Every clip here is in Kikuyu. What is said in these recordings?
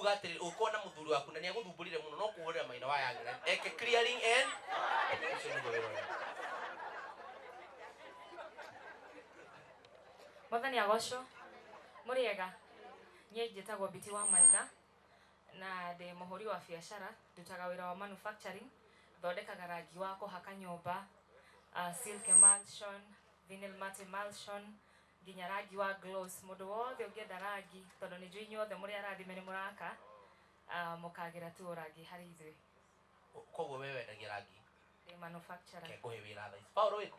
Kuga atĩrĩ, ũngĩkorwo na mũthuri waku na nĩ agũthumbũrire mũno, no kũhũrĩra maina wa Young eke clearing and ũcio nĩguo wĩra ũrĩa. Mwathani agocwo. Mũrĩega. Niĩ njĩtagwo Biti wa Maitha na ndĩ mũhũri wa biacara, ndutaga wĩra wa manufacturing, thondekaga rangi wa kũhaka nyũmba, silk emulsion, vinyl matte emulsion, nginya rangi wa gloss. Mũndũ wothe ũngĩenda rangi, tondũ nĩ njũĩ inyuothe mũrĩ arathime nĩ mũraka, mũkagĩra tu o rangi harĩ ithuĩ. Koguo we wendagia rangi? Ndĩ manufacturer. Ke ngũhe wĩra thaa ici. Paul wĩkũ?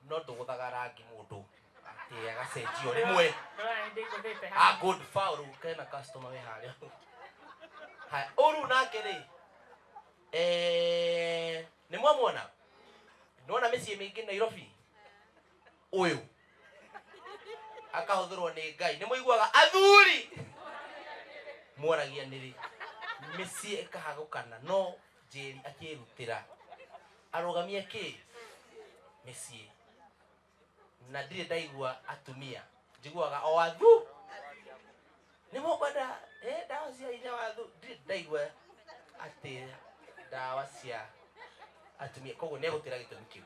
No ndũgũthaga rangi mũndũ atĩ agacenjio rĩmwe. Ndũrona nĩ ndĩngũthĩte Ah, haha. good. Paul kena customer wĩ harĩa. Haya, ũru nake rĩ, nĩ mwamuona? Nĩwona mĩciĩ mĩingĩ Nairobi? Ũyũ akahũthĩrwo nĩ Ngai. Nĩ mũiguaga athuri moragia nĩrĩ mĩciĩ ĩkahagũkana, no Njeri akĩrutĩra arũgamie kĩ mĩciĩ, na ndirĩ ndaigua atumia, njiguaga o athu nĩ mũkwenda ndawa cia hinya wa athu. Ndirĩ ndaigua atĩ ndawa cia atumia, koguo nĩ egũtĩra gĩtũmi kĩu.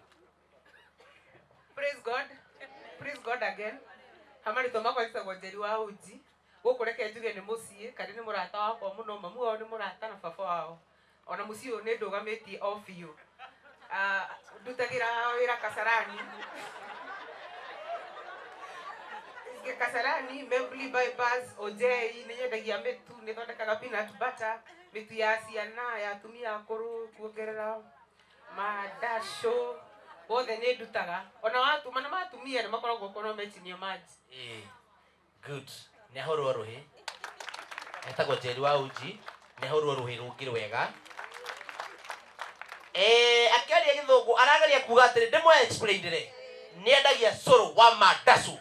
Praise God. Praise God again. Hamarĩtwa makwa njĩtagwo Njeri wa Uji. Gũkũ reke njuge nĩ mũciĩ, kana nĩ mũrata wakwa mũno, mamu wao nĩ mũrata na baba wao. Ona mũciĩ ũyũ nĩ ndũgamĩtie o biũ. Ndutagĩra wĩra Kasarani. Kasarani, Membli Bypass, Ojei, nĩ nyendagia mĩtu, nĩ thondekaga peanut butter, mĩtu ya ciana, ya atumia akũrũ, kuongerera mandasho, wothe nĩ ndutaga. Ona watuma na matumia nĩ makoragwo kuo no metinio maji. Good. Nĩ ahũrwo rũhĩ. Etagwo Njeri wa Uji, nĩ ahũrwo rũhĩ rũngĩ rwega. Akĩaria gĩthũngũ arageria kuga atĩrĩ, ndĩmwe explainire, nĩ endagia cũrũ wa mandacu.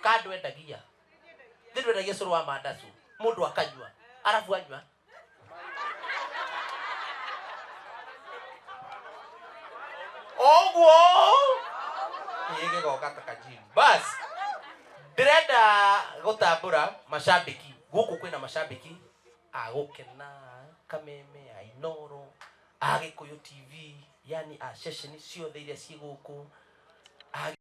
Kando endagia. Thĩ ndwendagia cũrũ wa mandacu. Mũndũ akanyua. Arabu anyua. Oguo ĩgĩgoka ta kajini. Bas, ndĩrenda gũtambũra macambĩki. Gũkũ kwĩna macambĩki a Gũkena, Kameme, a Inoro, a Gĩkũyũ TV, yani a ceceni ciothe iria ciĩ gũkũ. A